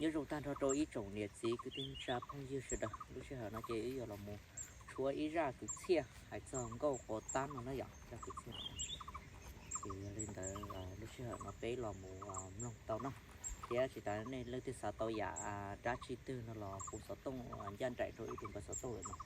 Nyob zoo tag nrho rau ib tsoom niam txiv kwv tij neej tsa phooj ywg sawv daws, lub sij hawm no ces wb yuav los mus tshuab ib zaj kwv txhiaj hais txog nkauj quav tab no na yom, zaj kwv txhiaj. Ces yog li ntawd lub sij hawm no peb los mus mloog tau na, thiab tsis tas nej leej twg xav tau yam dab tsi twg no los hu xov tooj ncaj nraim rau ib tug npawb xov tooj lawm no.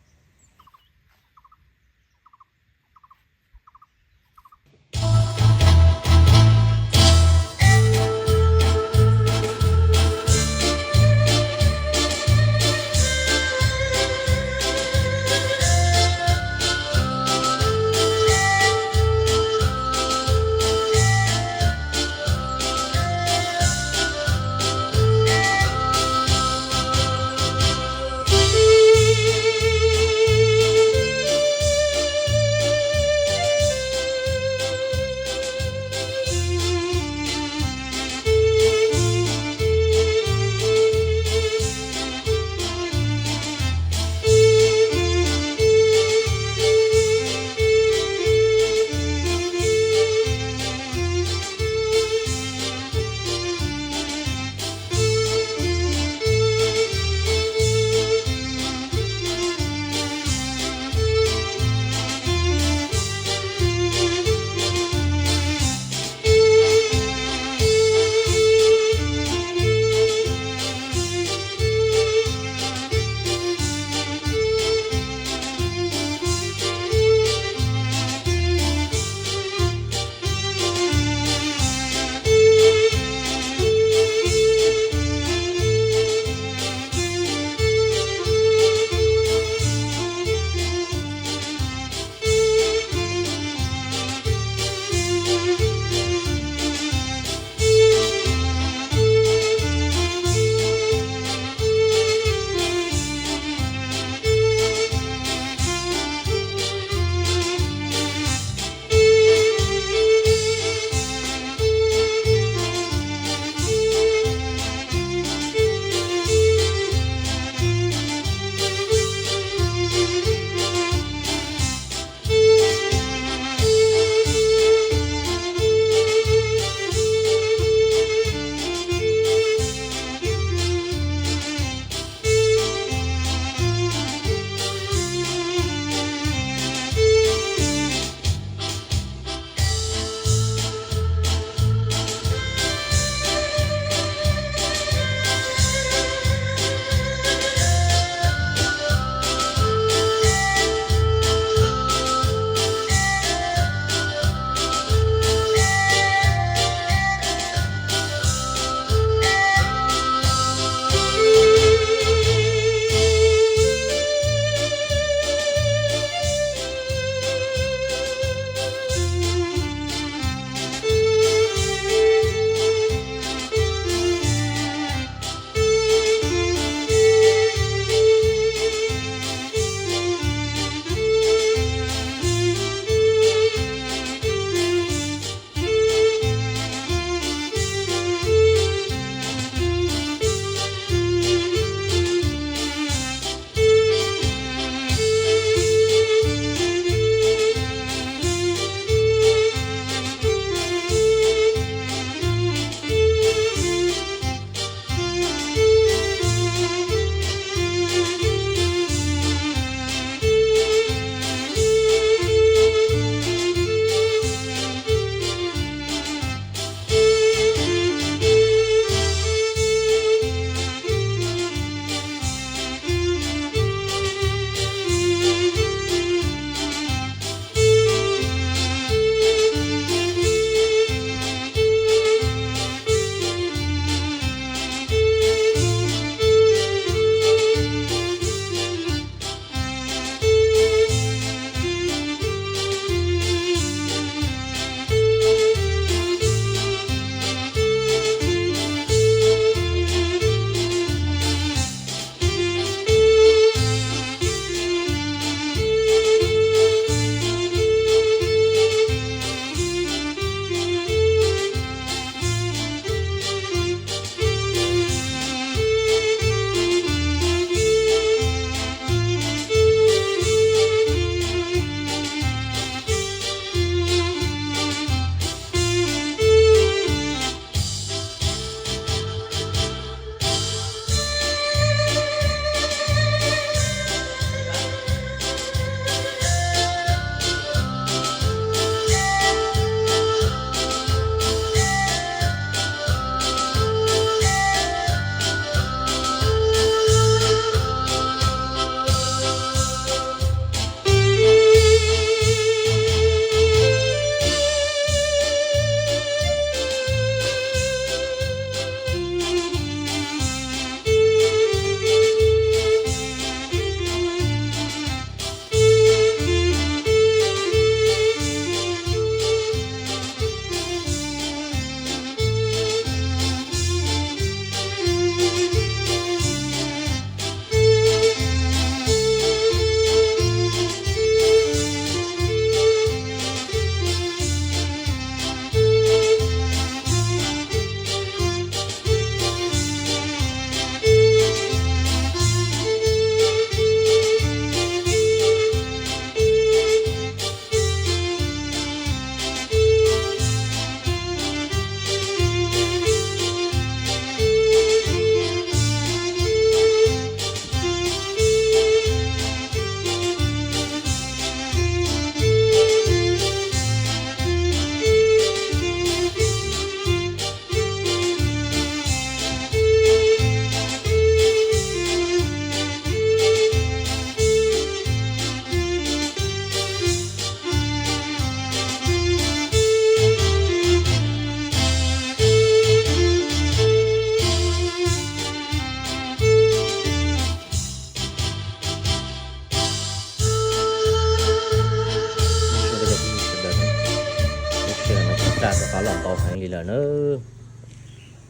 Raj rov qab los ntau heev li lawm na,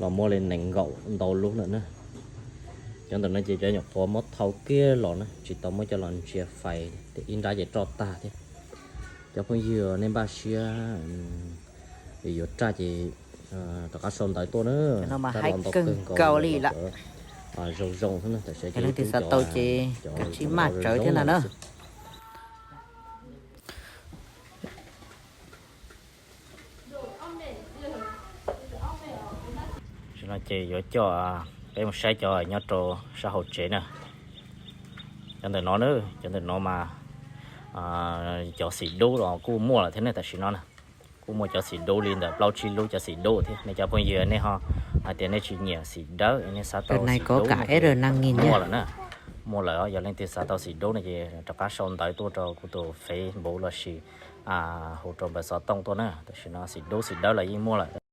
los muaj li nees nkaum ntau lub lawm na. Cov ntawm no ces cov nyuam qhuav muab thau kiag los na, tsis tau muab coj los ntsia fais, ib nrab ces roj tag thiab. Cov phooj ywg nej npaj siab yuav raj ces rov qab sau ntawv tuaj na. Raj los ntau kawg nkaus li lawm, zoo zoo xwb na, tam sim no leej twg xav tau ces kav tsij maj tsawv thiab ntag na. Tam sim no ces yuav coj peb mus saib cov nyob rau sab hauv tsev na. Cov ntawm no na, cov ntawm no mas cov xim dub los kuj muaj lawm thiab ne. Tam sim no na kuj muaj cov xim dub li ntawm plaub tsib lub cov xim dub thiab. Nej cov phooj ywg nej ho hais tias nej tsis nyiam xim dawb, nej xav tau xim dub no ces muaj lawm na. Muaj lawm, yog leej twg xav tau xim dub no ces rov qab sau ntawv tuaj rau kuv tus Facebook lossis hu rau npawb xov tooj tuaj na. Tam sim no xim dub xim dawb los yeej muaj lawm.